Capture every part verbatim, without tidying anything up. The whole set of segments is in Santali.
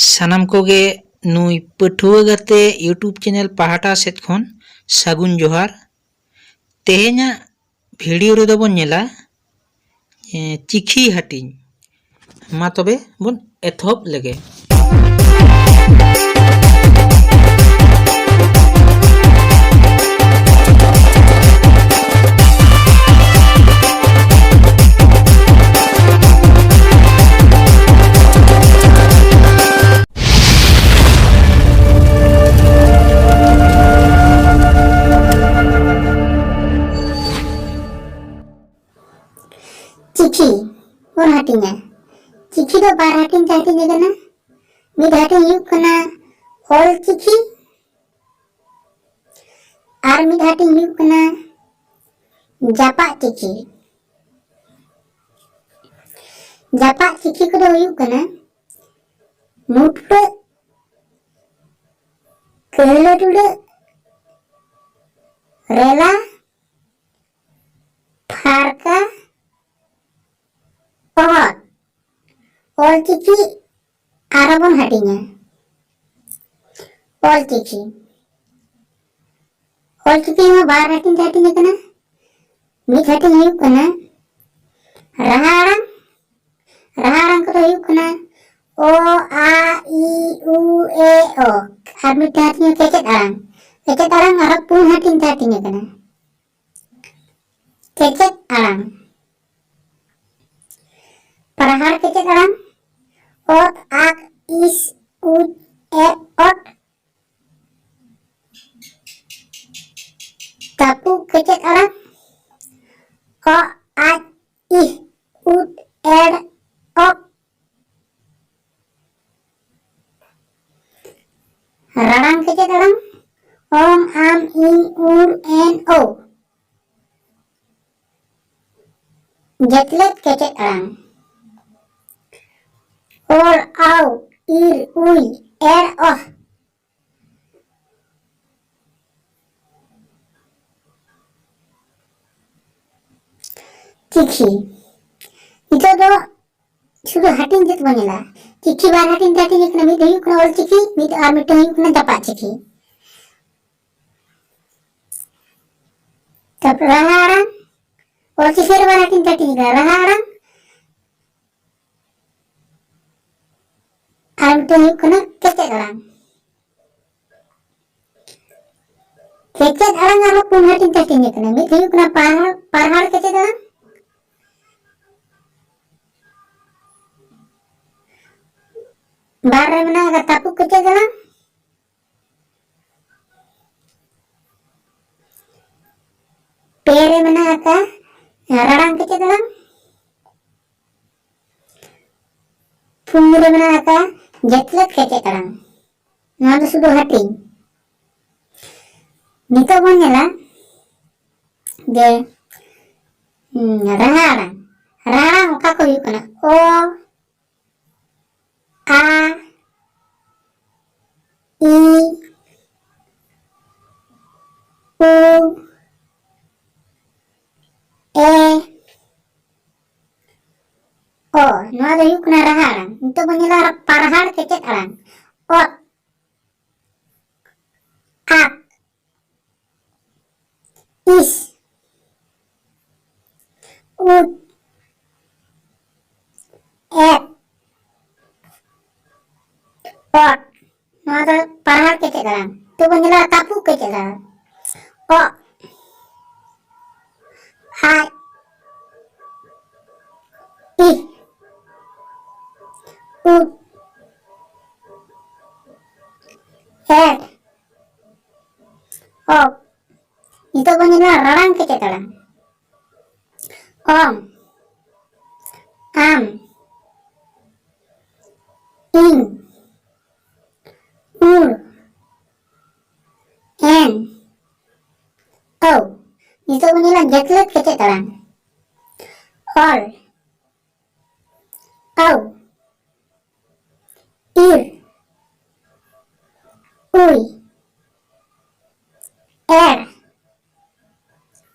ᱥᱟᱱᱟᱢ ᱠᱚᱜᱮ ᱱᱩᱭ ᱯᱟᱹᱴᱷᱩᱣᱟᱹ ᱜᱟᱛᱮ YouTube ᱪᱮᱱᱮᱞ ᱯᱟᱦᱴᱟ ᱥᱮᱫ ᱠᱷᱚᱱ ᱥᱟᱹᱜᱩᱱ ᱡᱚᱦᱟᱨ᱾ ᱛᱮᱦᱮᱧᱟᱜ ᱵᱷᱤᱰᱤᱭᱳ ᱨᱮᱫᱚ ᱵᱚᱱ ᱧᱮᱞᱟ, ᱮ, ᱪᱤᱠᱷᱤ ᱦᱟᱹᱴᱤᱧ᱾ ᱢᱟ ᱛᱚᱵᱮ ᱵᱚᱱ ᱮᱛᱚᱦᱚᱵ ᱞᱮᱜᱮ᱾ ᱪᱤᱠᱷᱤ ᱵᱚᱱ ᱦᱟᱹᱴᱤᱧᱟ᱾ ᱪᱤᱠᱷᱤ ᱫᱚ ᱵᱟᱨ ᱦᱟᱹᱴᱤᱧ ᱛᱮ ᱦᱟᱹᱴᱤᱧ ᱟᱠᱟᱱᱟ᱾ ᱢᱤᱫ ᱦᱟᱹᱴᱤᱧ ᱦᱩᱭᱩᱜ ᱠᱟᱱᱟ ᱚᱞ ᱪᱤᱠᱷᱤ ᱟᱨ ᱢᱤᱫ ᱦᱟᱹᱴᱤᱧ ᱦᱩᱭᱩᱜ ᱠᱟᱱᱟ ᱡᱟᱯᱟᱜ ᱪᱤᱠᱷᱤ᱾ ᱡᱟᱯᱟᱜ ᱪᱤᱠᱷᱤ ᱠᱚᱫᱚ ᱦᱩᱭᱩᱜ ᱠᱟᱱᱟ ᱢᱩᱴᱟᱹ, ᱠᱟᱹᱦᱞᱟᱹ ᱴᱩᱰᱟᱹᱜ, ᱨᱮᱞᱟ, ᱯᱷᱟᱨᱠᱟ, ᱚᱦᱚᱫ᱾ ᱚᱞ ᱪᱤᱠᱤ ᱟᱨᱦᱚᱸ ᱵᱚᱱ ᱦᱟᱹᱴᱤᱧᱟ᱾ ᱚᱞ ᱪᱤᱠᱤ, ᱚᱞ ᱪᱤᱠᱤ ᱦᱚᱸ ᱵᱟᱨ ᱦᱟᱹᱴᱤᱧ ᱛᱮ ᱦᱟᱹᱴᱤᱧ ᱟᱠᱟᱱᱟ᱾ ᱢᱤᱫ ᱦᱟᱹᱴᱤᱧ ᱦᱩᱭᱩᱜ ᱠᱟᱱᱟ ᱨᱟᱦᱟ ᱟᱲᱟᱝ᱾ ᱨᱟᱦᱟ ᱟᱲᱟᱝ ᱠᱚᱫᱚ ᱦᱩᱭᱩᱜ ᱠᱟᱱᱟ ᱚ, ᱟ, ᱤ, ᱩ, ᱮ, ᱚ᱾ ᱟᱨ ᱢᱤᱫᱴᱟᱝ ᱦᱟᱹᱴᱤᱧ ᱠᱮᱪᱮᱫ ᱟᱲᱟᱝ᱾ ᱠᱮᱪᱮᱫ ᱟᱲᱟᱝ ᱟᱨᱦᱚᱸ ᱯᱩᱱ ᱦᱟᱹᱴᱤᱧ ᱛᱮ ᱦᱟᱹᱴᱤᱧ ᱟᱠᱟᱱᱟ᱾ ᱠᱮᱪᱮᱫ ᱟᱲᱟᱝ᱾ ᱯᱟᱨᱦᱟᱲ ᱠᱮᱪᱮᱫ ᱟᱲᱟᱝ, ᱚᱛ, ᱟᱠ, ᱤᱥ, ᱩᱡ, ᱮᱫ, ᱚᱴ᱾ ᱛᱟᱹᱯᱩᱜ ᱠᱮᱪᱮᱫ ᱟᱲᱟᱝ, ᱚ, ᱟᱡ, ᱤᱦ, ᱩᱫ, ᱮᱲ, ᱚᱠ᱾ ᱨᱟᱲᱟᱝ ᱠᱮᱪᱮᱫ ᱟᱲᱟᱝ, ᱚᱝ, ᱟᱢ, ᱤᱧ, ᱩᱲ, ᱮᱱ, ᱳ᱾ ᱡᱮᱛᱞᱮᱫ ᱠᱮᱪᱮᱫ ᱟᱲᱟᱝ, ᱚᱲ, ᱟᱣ, ᱤᱨ, ᱩᱭ, ᱮᱲ, ᱚᱦ᱾ ᱪᱤᱠᱷᱤ᱾ ᱱᱤᱛᱚᱜ ᱫᱚ ᱥᱩᱫᱷᱩ ᱦᱟᱹᱴᱤᱧ ᱛᱮᱫ ᱵᱚᱱ ᱧᱮᱞᱟ᱾ ᱪᱤᱠᱤ ᱵᱟᱨ ᱦᱟᱹᱴᱤᱧ ᱛᱮ ᱦᱟᱹᱴᱤᱧ ᱟᱠᱟᱱᱟ, ᱢᱤᱫ ᱦᱩᱭᱩᱜ ᱠᱟᱱᱟ ᱚᱞ ᱪᱤᱠᱤ, ᱢᱤᱫ ᱟᱨ ᱢᱤᱫᱴᱟᱝ ᱦᱩᱭᱩᱜ ᱠᱟᱱᱟ ᱡᱟᱯᱟᱜ ᱪᱤᱠᱤ᱾ ᱛᱟᱨᱯᱚᱨ ᱨᱟᱦᱟ ᱟᱲᱟᱝ, ᱚᱞ ᱪᱤᱠᱤ ᱨᱮ ᱵᱟᱨ ᱦᱟᱹᱴᱤᱧ ᱛᱮ ᱦᱟᱹᱴᱤᱧ ᱟᱠᱟᱱᱟ, ᱨᱟᱦᱟ ᱟᱲᱟᱝ ᱟᱨ ᱢᱤᱫᱴᱟᱝ ᱦᱩᱭᱩᱜ ᱠᱟᱱᱟ ᱠᱮᱪᱮᱫ ᱟᱲᱟᱝ᱾ ᱠᱮᱪᱮᱫ ᱟᱲᱟᱝ ᱟᱨᱦᱚᱸ ᱯᱩᱱ ᱦᱟᱹᱴᱤᱧ ᱛᱮ ᱦᱟᱹᱴᱤᱧ ᱟᱠᱟᱱᱟ᱾ ᱢᱤᱫ ᱦᱩᱭᱩᱜ ᱠᱟᱱᱟ ᱯᱟᱨᱦᱟᱲ, ᱯᱟᱨᱦᱟᱲ ᱠᱮᱪᱮᱫ ᱟᱲᱟᱝ, ᱵᱟᱨ ᱨᱮ ᱢᱮᱱᱟᱜ ᱟᱠᱟᱫ ᱛᱟᱹᱯᱩᱜ ᱠᱮᱪᱮᱫ ᱟᱲᱟᱝ, ᱯᱮ ᱨᱮ ᱢᱮᱱᱟᱜ ᱟᱠᱟᱫ ᱨᱟᱲᱟᱝ ᱠᱮᱪᱮᱫ ᱟᱲᱟᱝ, ᱯᱩᱱ ᱨᱮ ᱢᱮᱱᱟᱜ ᱟᱠᱟᱫ ᱡᱮᱛᱞᱮᱫ ᱠᱮᱪᱮᱫ ᱟᱲᱟᱝ᱾ ᱱᱚᱣᱟ ᱫᱚ ᱥᱩᱫᱷᱩ ᱦᱟᱹᱴᱤᱧ᱾ ᱱᱤᱛᱚᱜ ᱵᱚᱱ ᱧᱮᱞᱟ ᱡᱮ, ᱩᱸ, ᱨᱟᱦᱟ ᱟᱲᱟᱝ᱾ ᱨᱟᱦᱟ ᱟᱲᱟᱝ ᱚᱠᱟ ᱠᱚ ᱦᱩᱭᱩᱜ ᱠᱟᱱᱟ? ᱚ, ᱟ, ᱤ, ᱩ, ᱮ, ᱚ᱾ ᱱᱚᱣᱟ ᱫᱚ ᱦᱩᱭᱩᱜ ᱠᱟᱱᱟ ᱨᱟᱦᱟ ᱟᱲᱟᱝ᱾ ᱱᱤᱛᱚᱜ ᱵᱚᱱ ᱧᱮᱞᱟ ᱯᱟᱨᱦᱟᱲ ᱠᱮᱪᱮᱫ ᱟᱲᱟᱝ᱾ ᱚᱛ, ᱟᱜ, ᱤᱥ, ᱩᱫ, ᱮᱫ, ᱚᱫ᱾ ᱱᱚᱣᱟ ᱫᱚ ᱯᱟᱨᱦᱟᱲ ᱠᱮᱪᱮᱫ ᱟᱲᱟᱝ᱾ ᱛᱚ ᱵᱚᱱ ᱧᱮᱞᱟ ᱛᱟᱹᱯᱩᱜ ᱠᱮᱪᱮᱫ ᱟᱲᱟᱝ᱾ ᱚᱜ, ᱟᱡ, ᱤᱦ, ᱩᱫ, ᱮᱰ, ᱚᱜ᱾ ᱱᱤᱛᱚᱜ ᱵᱚᱱ ᱧᱮᱞᱟ ᱨᱟᱲᱟᱝ ᱠᱮᱪᱮᱫ ᱟᱲᱟᱝ᱾ ᱚᱝ, ᱟᱢ, ᱤᱧ, ᱩᱲ, ᱮᱱ, ᱚ᱾ ᱱᱤᱛᱚᱜ ᱵᱚᱱ ᱧᱮᱞᱟ ᱡᱟᱹᱛᱞᱟᱹᱛ ᱠᱮᱪᱮᱫ ᱟᱲᱟᱝ᱾ ᱚᱞ, ᱟᱹᱣ, ᱤᱨ, ᱩᱭ, ᱮᱲ,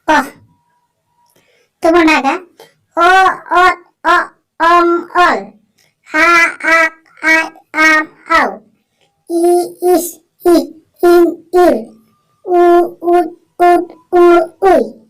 ᱚᱦ᱾ ᱛᱚᱵᱚᱱ ᱨᱟᱜᱟ ᱚ, ᱚ, ᱚ, ᱚᱢ, ᱚᱞ᱾ ᱠᱩᱞ᱾